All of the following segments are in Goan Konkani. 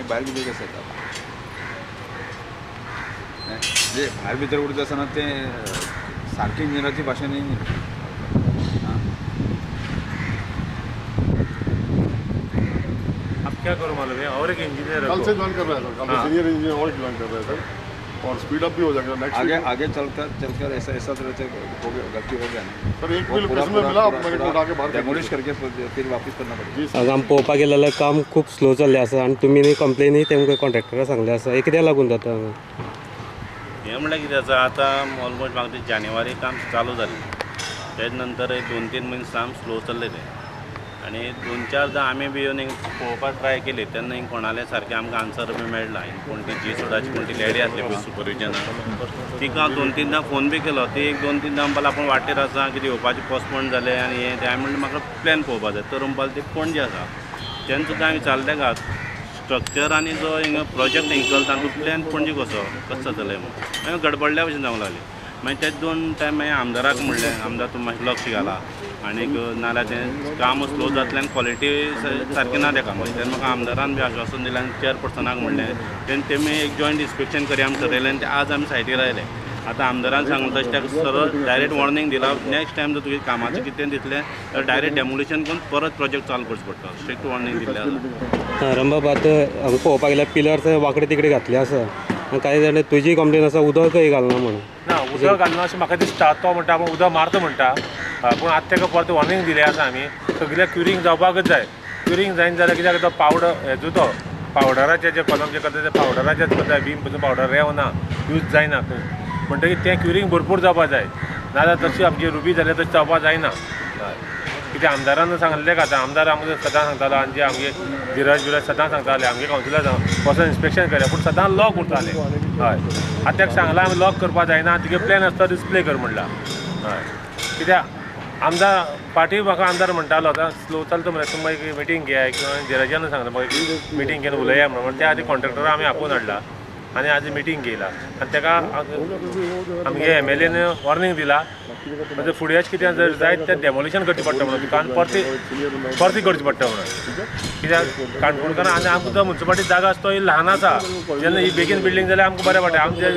भायर भितर कशें जाता जे भायर भितर उरता आसतना तें सारकें इंजिनियराची भाशा न्ही. अब क्या करूँ मालूम है, और एक इंजीनियर कल से ज्वाइन कर रहा है सर, कल से सीनियर इंजीनियर और ज्वाइन कर रहा है सर, और स्पीड अप भी हो जाएगा नेक्स्ट. आगे आगे चलकर ऐसा ऐसा तरह से हो गया, गलती हो गया ना सर. एक बिल इसमें मिला, मैंने उठा के बाहर डेमोलिश करके फिर वापस करना पड़ेगा. जी सर. हांगा आमी पळोवपाक गेले जाल्यार काम खूब स्लो जाल्लें आसा आनी तुमी न्ही कंप्लेनी तेमकां कॉन्ट्रॅक्टराक सांगलें आसा, हें कित्याक लागून जाता हांगा? हें म्हणल्यार कितें आसा, आतां ऑलमोस्ट म्हाका ते जानेवारी काम चालू जालें, तेज नंतर एक 2-3 म्हयने काम स्लो चल्लें तें, आनी 2-4 आमी बी येवन पळोवपाक ट्राय केली तेन्ना हिंग कोणालें सारकें आमकां आन्सर बी मेळना. हिंग कोण ती जी सोडाची कोण ती लेडी आसली पळय सुपरविजनाक, तिका हांव 2-3 फोन बी केलो, ती एक 2-3 म्हणपाक आपूण वाटेर आसा, कितें येवपाचें पोस्टपोन जालें आनी हें तें. हांवें म्हणलें म्हाका प्लॅन पळोवपा जाय, तर म्हणपाक ती पणजे आसा. तेन्ना सुद्दां हांवें विचारलें ताका स्ट्रक्चर आनी जो हिंगा प्रोजेक्ट हिंगा चलता तो प्लॅन पणजे कसो कसो जातलें म्हणून. मागीर गडबडल्या भशेन जावंक लागलें. मागीर ते 2 टायम मागीर आमदाराक म्हणलें, आमदार तूं मातशें लक्ष घाला आनीक नाल्यार तें काम स्लो जातलें आनी क्वॉलिटी सारकी ना तेका. मागीर तेन्ना म्हाका आमदारान बी आश्वासन दिलें आनी चेअरपर्सनाक म्हणलें, तेन्ना तेमी एक जॉयंट इन्स्पेक्शन करया म्हूण ठरयलें आनी आज आमी सायटीर आयले. आतां आमदारान सांगलें तशें ताका सरळ डायरेक्ट वॉर्निंग दिलां, नेक्स्ट टायम जर तुगे कामाचें कितें दितलें तर डायरेक्ट डेमोलिशन करून परत प्रोजेक्ट चालू करचो पडटलो, स्ट्रिक्ट वॉर्निंग दिल्लें आसा. रंबाब, आतां हांगा पळोवपाक गेल्यार पिलर्स वांकडे तिकडे घातले आसा आनी कांय जाणां तुजी कंप्लेन आसा उदकय घालना म्हणून. ना, उदक घालना अशें म्हाका दिसता, तो म्हणटा आपूण उदक मारता म्हणटा, पूण आतां ताका परत वॉर्निंग दिलें आसा आमी, सगळ्या क्युरींग जावपाकच जाय. क्युरींग जायना जाल्यार कित्याक तो पावडर हेजो तो पावडराचे जे कलम जे करता ते पावडराचेच करता, बीम पसून पावडर रेवना, यूज जायना खंय, म्हणटकीर तें क्युरींग भरपूर जावपाक जाय, नाजाल्यार तशी आमची रुबी जाल्यार तशी जावपाक जायना. कित्याक आमदारान सांगलें का, आतां आमदार आमकां सदां सांगतालो आनी जे आमगे धिरज बिरज सदां सांगताले आमगे कावन्सिलर वचोन इन्स्पेक्शन करया, पूण सदां लॉक उरताले. हय, आतां ताका सांगलां आमी लॉक करपाक जायना, तुगे प्लॅन आसता डिस्प्ले कर म्हणला. हय, कित्याक आमदार फाटीं म्हाका आमदार म्हणटालो आतां स्लो चलता म्हणल्यार तुमी मागीर मिटींग घेया किंवा धिरजान सांगता म्हाका मिटींग घेवन उलया म्हणून, त्या खातीर कॉन्ट्रॅक्टराक आमी आपोवन हाडला आनी आज मिटींग घेयला आनी ताका आमगे एम.एल.एन वॉर्निंग दिला, म्हणजे फुडें कितें जर जायत तें डेमोलिशन करचें पडटा म्हणून, तुका आनी परती परती करची पडटा म्हणून. कित्याक काणकोणकारां आनी आमकां तो मुन्सिपालिटी जागा आसा तो ही ल्हान आसा, जेन्ना ही बेगीन बिल्डींग जाल्यार आमकां बरें पडटा. आमचे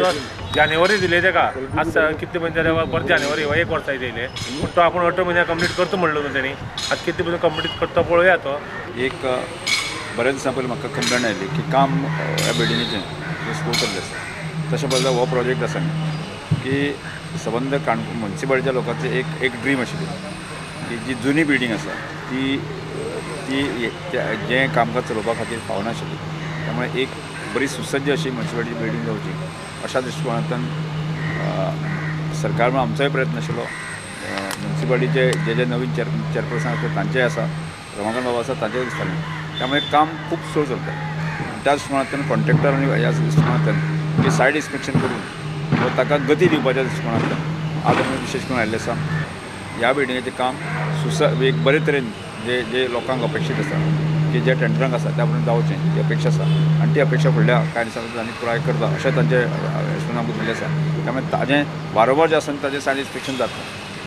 जानेवारी दिले ताका, आज कितले म्हयने जाले, परत जानेवारी हो 1 वर्सा येयले, पूण तो आपूण 18 म्हयन्या कंप्लीट करता म्हणलो न्हू तेणी, आतां कितले पसून कंप्लीट करता पळोवया तो. एक बऱ्याच दिसां पयलीं म्हाका कंप्लेन आयली की काम ह्या बिल्डिंगेचें स्लो चल्लें आसा, तशें पळयल्यार हो प्रोजेक्ट आसा की सबंद काणकोण मुन्सिपालिटीच्या लोकांची एक एक ड्रीम आशिल्ली की जी जुनी बिल्डींग आसा ती ती जें कामकाज चलोवपा खातीर फावनाशिल्ली, त्यामुळे एक बरी सुसज्ज अशी मुन्सिपालिटी बिल्डींग जावची अशा दृश्टिकोनांतल्यान सरकार म्हणून आमचोय प्रयत्न आशिल्लो. मुन्सिपालिटीचे जे जे नवीन चेअरपर्सन आसा तांचेय आसा, रमाकांत बाबा आसा तांचेय दिसतालें, त्यामुळे काम खूब स्लो चलता. त्या दृश्टिकोनांतल्यान कॉन्ट्रॅक्टर आनी ह्या दृश्टिकोनांतल्यान की सायड इन्स्पेक्शन करून व ताका गती दिवपाच्या दृश्टिकोनांतल्यान आज आमी विशेश करून आयिल्लें आसा. ह्या बिल्डिंगेचें काम एक बरे तरेन जे जे लोकांक अपेक्षीत आसा की जे टेंडरांक आसा त्या प्रमाणे जावचें ही अपेक्षा आसा आनी ती अपेक्षा फुडल्या कांय दिसांनी तांणी पुराय करता अशें तांचें आमकां दिल्लें आसा. त्यामुळे ताजें बारोबर जें आसा ताजें सायड इन्स्पेक्शन जातलें.